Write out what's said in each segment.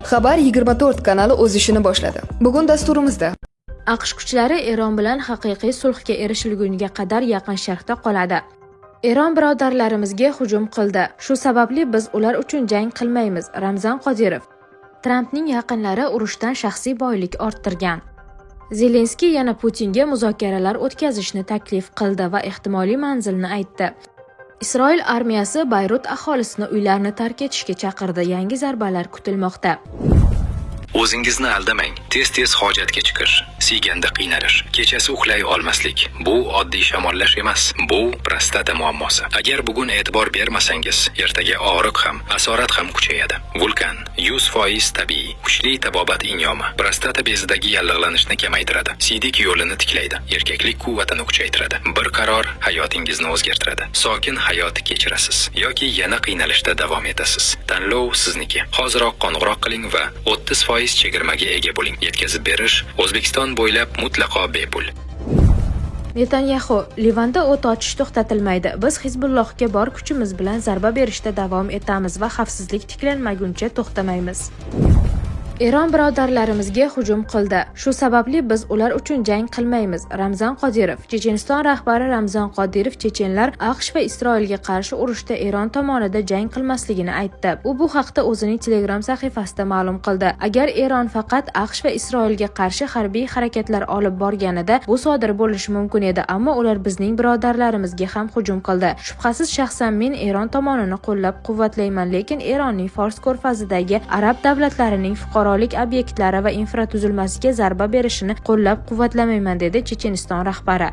Xabar 24 kanali o'z ishini boshladi. Bugun dasturimizda: AQSh kuchlari Eron bilan haqiqiy sulhga erishilgunga qadar Yaqin Sharqda qoladi. Eron birodarlarimizga hujum qildi. Shu sababli biz ular uchun jang qilmaymiz – Ramzan Qodirov. Trampning yaqinlari urushdan shaxsiy boylik orttirgan. Zelenskiy yana Putinga muzokaralar o'tkazishni taklif qildi va ehtimoliy manzilni aytdi. Isroil armiyasi Bayrut aholisini uylarni tark etishga chaqirdi. Yangi zarbalar kutilmoqda. O'zingizni aldamang. Tez-tez hojatga chiqish, siyganda qiynalish, kechasi uxlay olmaslik – bu oddiy shamollash emas, bu prostata muammosi. Agar bugun e'tibor bermasangiz, ertaga og'riq ham, asorat ham kuchayadi. Vulkan 100% tabiiy, kuchli tabobat inyomi. Prostata bezidagi yallig'lanishni kamaytiradi, siydik yo'lini tiklaydi, erkaklik quvvatini kuchaytiradi. Bir qaror hayotingizni o'zgartiradi. Sokin hayot kechirasiz yoki yana qiynalishda davom etasiz. Tanlov sizniki. Hoziroq qo'ng'iroq qiling va 30% chegirmaga ega bo'ling. Yetkazib berish O'zbekiston bo'ylab mutlaqo bepul. Netanyaxu: Livanda o't ochish to'xtatilmaydi. Biz Hizbullohga bor kuchimiz bilan zarba berishda davom etamiz va xavfsizlik tiklanmaguncha to'xtamaymiz. Eron birodarlarimizga hujum qildi. Shu sababli biz ular uchun jang qilmaymiz – Ramzan Qodirov. Checheniston rahbari Ramzan Qodirov chechenlar AQSh va Isroilga qarshi urushda Eron tomonida jang qilmasligini aytdi. U bu haqda o'zining Telegram sahifasida ma'lum qildi. Agar Eron faqat AQSh va Isroilga qarshi harbiy harakatlar olib borganida, bu sodir bo'lishi mumkin edi, ammo ular bizning birodarlarimizga ham hujum qildi. Shubhasiz, shaxsan men Eron tomonini qo'llab-quvvatlayman, lekin Eronning Fors ko'rfazidagi arab davlatlarining fuqarolik obyektlari va infratuzilmasiga zarba berishini qo'llab-quvvatlamayman, dedi Checheniston rahbari.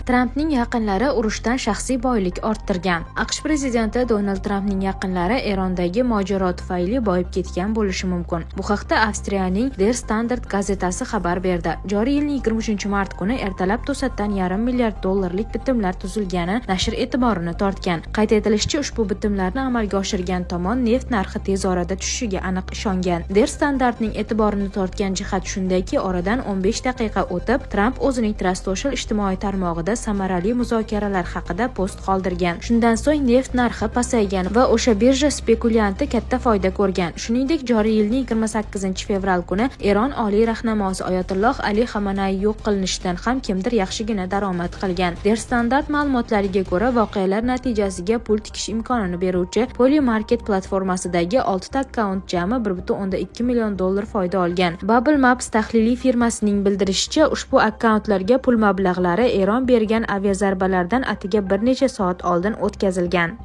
Trampning yaqinlari urushdan shaxsiy boylik orttirgan. AQSh prezidenti Donald Trampning yaqinlari Erondagi mojaro tufayli boyib ketgan bo'lishi mumkin. Bu haqda Avstriyaning Der Standard gazetasi xabar berdi. Joriy yilning 23-mart kuni ertalab to'satdan yarim milliard dollarlik bitimlar tuzilgani nashr e'tiborini tortgan. Qayd etilishicha, ushbu bitimlarni amalga oshirgan tomon neft narxi tez orada tushishiga aniq ishongan. Der Standardning e'tiborini tortgan jihat shundaki, oradan 15 daqiqa o'tib, Tramp o'zining Truth Social ijtimoiy tarmog'ida samarali muzokaralar haqida post qoldirgan. Shundan so'ng neft narxi pasaygan va o'sha birja spekulyanti katta foyda ko'rgan. Shuningdek, joriy yilning 28-fevral kuni Eron oliy rahnamosi Oyatulloh Ali Xamanay yo'q qilinishidan ham kimdir yaxshigina daromad qilgan. Der Standard ma'lumotlariga ko'ra, voqealar natijasiga pul tikish imkonini beruvchi Polymarket platformasidagi 6 ta akkaunt jami 1,2 million dollar foyda olgan. Bubblemaps tahliliy firmasining bildirishicha, ushbu akkauntlarga pul mablag'lari Eron bergan aviazarbalardan atigi bir necha soat oldin o'tkazilgan.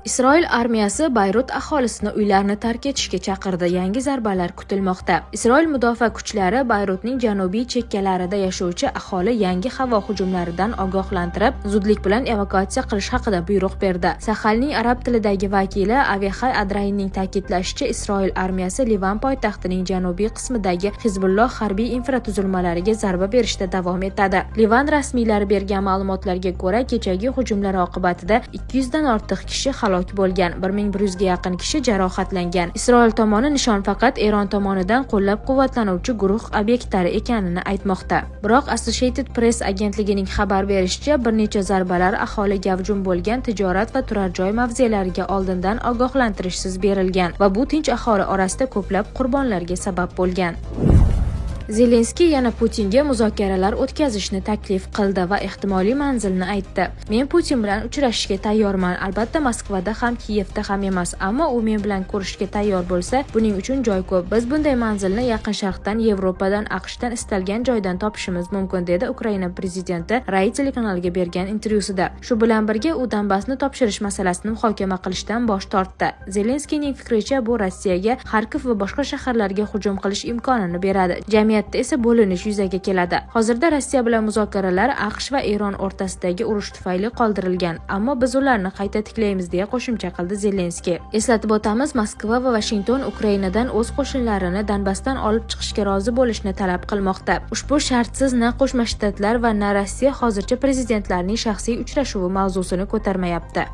Isroil armiyasi Bayrut aholisini uylarni tark etishga chaqirdi. Yangi zarbalar kutilmoqda. Isroil mudofaa kuchlari Bayrutning janubiy chekkalarida yashovchi aholi yangi havo hujumlaridan ogohlantirib, zudlik bilan evakuatsiya qilish haqida buyruq berdi. Sahalning arab tilidagi vakili Avixay Adrayning ta'kidlashicha, Isroil armiyasi Livan poytaxtining janubiy qismidagi Hizbulloh harbiy infratuzilmalariga zarba berishda davom etadi. Livan rasmiylari bergan ma'lumotlarga ko'ra, kechagi hujumlar oqibatida 200 dan ortiq kishi halok bo'lgan, 1100 ga yaqin kishi jarohatlangan. Isroil tomoni nishon faqat Eron tomonidan qo'llab-quvvatlanuvchi guruh obyektlari ekanini aytmoqda. Biroq Associated Press agentligining xabar berishicha, bir necha zarbalar aholi gavjum bo'lgan tijorat va turar joy mavzelariga oldindan ogohlantirishsiz berilgan va bu tinch aholi orasida ko'plab qurbonlarga sabab bo'lgan. Zelenskiy yana Putinga muzokaralar o'tkazishni taklif qildi va ehtimoliy manzilni aytdi. Men Putin bilan uchrashishga tayyorman. Albatta, Moskvada ham, Kiyevda ham emas, ammo u men bilan ko'rishishga tayyor bo'lsa, buning uchun joy ko'p. Biz bunday manzilni Yaqin Sharqdan, Yevropadan, AQShdan, istalgan joydan topishimiz mumkin, dedi Ukraina prezidenti Rai telekanaliga bergan intervyusida. Shu bilan birga u Donbassni topshirish masalasini muhokama qilishdan bosh tortdi. Zelenskiyning fikricha, bu Rossiyaga Xarkov va boshqa shaharlarga hujum qilish imkonini beradi. Jamiyatda esa bo'linish yuzaga keladi. Hozirda Rossiya bilan muzokaralar AQSh va Eron o'rtasidagi urush tufayli qoldirilgan, ammo biz ularni qayta tiklaymiz, deya qo'shimcha qildi Zelenskiy. Eslatib o'tamiz, Moskva va Vashington Ukrainadan o'z qo'shinlarini Donbassdan olib chiqishga rozi bo'lishni talab qilmoqda. Ushbu shartsiz na Qo'shma Shtatlar va na Rossiya hozircha prezidentlarning shaxsiy uchrashuvi mavzusini ko'tarmayapti.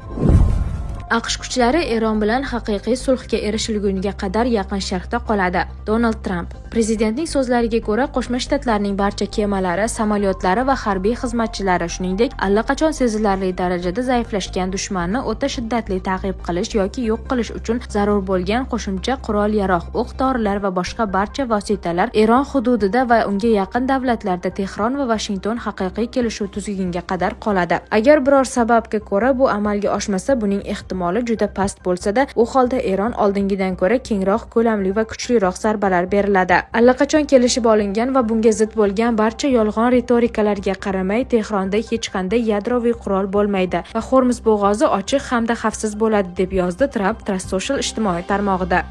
AQSh kuchlari Eron bilan haqiqiy sulhga erishilgunga qadar Yaqin Sharqda qoladi – Donald Tramp. Prezidentning so'zlariga ko'ra, Qo'shma Shtatlarning barcha kemalari, samolyotlari va harbiy xizmatchilari, shuningdek, allaqachon sezilarli darajada zaiflashgan dushmanni o'ta shiddatli ta'qib qilish yoki yo'q qilish uchun zarur bo'lgan qo'shimcha qurol-yarog', o'q-dorilar va boshqa barcha vositalar Eron hududida va unga yaqin davlatlarda Tehron va Vashington haqiqiy kelishuv tuzgunga qadar qoladi. Agar biror sababga ko'ra bu amalga oshmasa, buning ehtimoli juda past bo'lsa-da, u holda Eron oldingidan ko'ra kengroq ko'lamli va kuchliroq zarbalar beriladi. Allaqachon kelishib olingan va bunga zid bo'lgan barcha yolg'on ritorikalarga qaramay, Tehronda hech qanday yadroviy qurol bo'lmaydi va Hormuz bo'g'ozi ochiq hamda xavfsiz bo'ladi, deb yozdi Tramp Truth Social ijtimoiy tarmog'ida.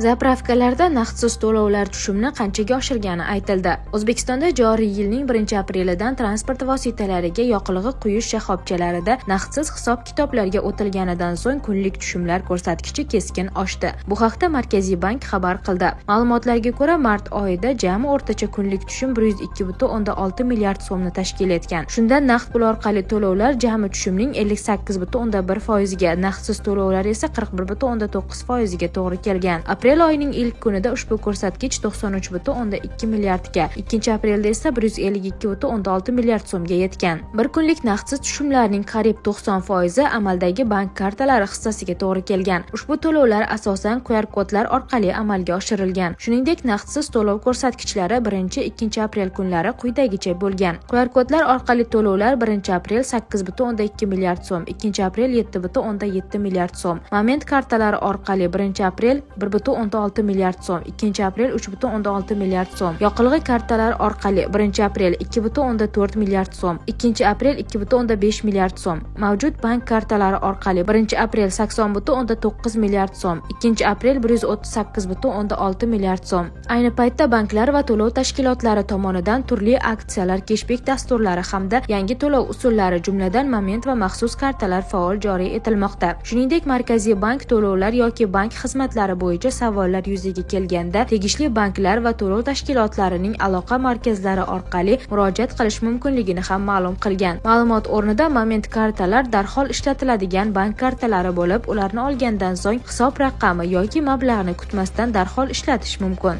Заправка larda naqdsiz to'lovlar tushumni qanchaga oshirgani aytildi. O'zbekistonda joriy yilning 1-aprelidan transport vositalariga yoqilg'i quyish shoxobchalarida naqdsiz hisob-kitoblarga o'tilganidan so'ng kunlik tushumlar ko'rsatkichi keskin oshdi. Bu haqda Markaziy bank xabar qildi. Ma'lumotlarga ko'ra, mart oyida jami o'rtacha kunlik tushum 102,6 milliard so'mni tashkil etgan. Shundan naqd pul orqali to'lovlar jami tushumning 58,1 foiziga, naqdsiz to'lovlar esa 41,9 foiziga to'g'ri kelgan. Aprel oyining ilk kunida ushbu ko'rsatkich 93,2 milliardga, 2 aprelda esa 152,6 milliard so'mga yetgan. Bir kunlik naqdsiz tushumlarning qariyb 90 foizi amaldagi bank kartalari hissasiga to'g'ri kelgan. Ushbu to'lovlar asosan QR kodlar orqali amalga oshirilgan. Shuningdek, naqdsiz to'lov ko'rsatkichlari 1-2 aprel kunlari quyidagicha bo'lgan. QR kodlar orqali to'lovlar: 1 aprel 8,2 milliard so'm, 2 aprel 7,7 milliard so'm. Moment kartalari orqali: 1 aprel 1,6 milliard so'm, 2 aprel 3,6 milliard so'm. Yoqilg'i kartalari orqali: 1 aprel 2,4 milliard so'm, 2 aprel 2,5 milliard so'm. Mavjud bank kartalari orqali: 1 aprel 80,9 milliard so'm, 2 aprel 138,6 milliard so'm. Ayni paytda banklar va to'lov tashkilotlari tomonidan turli aksiyalar, keshbek dasturlari hamda yangi to'lov usullari, jumladan, moment va maxsus kartalar faol joriy etilmoqda. Shuningdek, Markaziy bank to'lovlar yoki bank xizmatlari bo'yicha savollar yuzaga kelganda tegishli banklar va to'lov tashkilotlarining aloqa markazlari orqali murojaat qilish mumkinligini ham ma'lum qilgan. Ma'lumot o'rnida, moment kartalar darhol ishlatiladigan bank kartalari bo'lib, ularni olgandan so'ng hisob raqami yoki mablag'ni kutmasdan darhol ishlatish mumkin.